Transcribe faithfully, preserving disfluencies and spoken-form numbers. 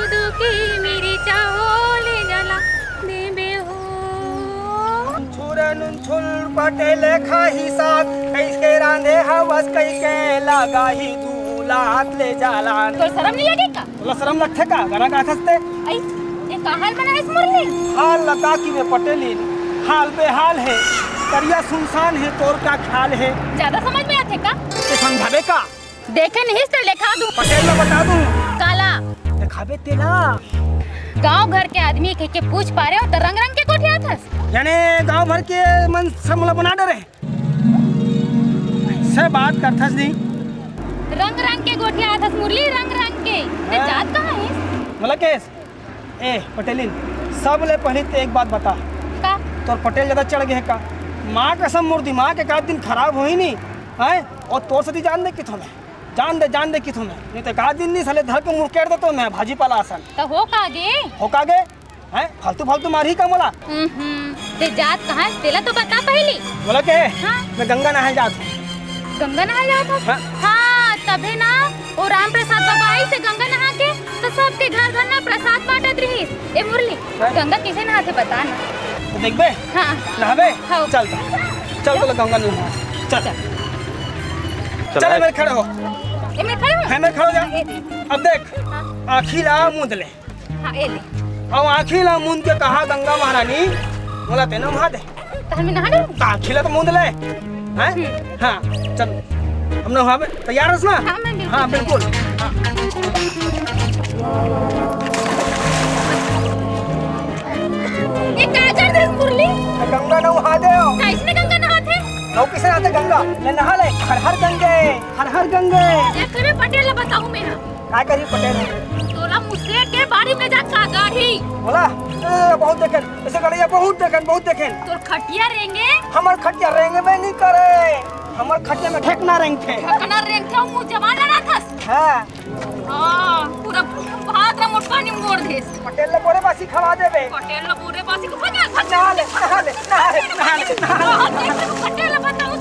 सुखी मिर्चा हो ले जाला देबे हो। छुरा नुनछुर पटेल खाही साग, कइसे रांधे हवस कहिके लगाही दू लात ले जालान। तोर शरम नइ लगे का? तोला शरम लगथे का? गाना गाथस ते? अई, ये का हाल बनाइस मुरली? हाल लगा कि रे पटेलिन, हाल बेहाल हे, तरिया सुनसान हे, तोर का ख्याल हे? जादा समझ में आथे का? ते समझाबे का? देखे नहिस ते देखा दूं। पटेल ला बता दूं। काला? देखाबे तेला। गांव घर के आदमी कहिके पूछ पारे हंव त रंग रंग के गोठियाथस। याने गांव भर के मन सब मोला बना डरे। से बात करथस नहीं। रंग रंग के गोठियाथस मुरली, रंग रंग के। ते हाँ। जात कहां हे? मोला केस? ए पटेलिन, सबले पहिली ते एक बात बता। का? तोर पटेल जादा चढ़ गे हे का? मां कसम मोर दिमाग एक आध दिन खराब होही नहीं, हैं? अउ तोर सेती जान दे किथों मैं। जान दे, जान दे किथों मैं। नहीं तो एक आध दिन नहीं साले धर के मुड़केर देथों मैं भाजी पाला असन। त हो का गे? हो का गे? हैं? फालतू फालतू मारही का मोला? हम्म, ते जात कहां हे? तेला तो बता पहिली। बोला के? हाँ। मैं गंगा नहाय जात हंव। गंगा नहाय जात हस? हाँ। हाँ, तभे ना, ओ राम प्रसाद बाबा आइस हे गंगा नहा के, त सबके घर घर ना प्रसाद बांटत रिहिस। ए मुरली, हाँ। गंगा कइसे नहाथे बता ना। त देखबे? हाँ। नहाबे? हाँ। चल, चल। चल, चल, गंगा नहा। चल। चल। चल, ए मेर खड़े हो। ए मेर खड़े हो? हाँ, ए मेर खड़े हो जा। ए, ए। अब देख, हाँ। आँखी ला मूंद ले। हाँ, ए ले। अउ आँखी ला मूंद के कहा, "गंगा महारानी, मोला ते नहा दे।" त हम नहा ले। त आँखी ला तो मूंद ले। हैं? हम्म। हाँ, चल। हम नहाबे। तैयार हस ना? हाँ, मैं बिल्कुल हाँ, तैयार। बिल्कुल। हाँ। ये का कर देस मुरली? गंगा नहा दे। कइसने गंगा नहाथे? अउ कइसे नहाथे गंगा? ले नहा ले। हर हर गंगे, हर हर गंगे। ये तेरे पटेल ला बताहूं मैं। का करही पटेल? तोला मुसलेट के बाड़ी में जा का गाड़ी। बोला, ए, बहुत देखेन, अइसे गड़इया बहुत देखेन, बहुत देखेन। तोर खटिया रेंगे? हमर खटिया रेंगबे नहीं करे, हमर खटिया में ढेकना रेंगथे। ढेकना रेंगथे, मुंह जमा लड़ाथस। हाँ। हाँ, पूरा भात ला मोटका निमोड़ देस। पटेल ला बोरे बासी खवा देबे। पटेल ला बोरे बासी खवा दे। नहा ले, नहा ले, नहा ले, नहा ले, नहा ले। पटेल ला बताहूं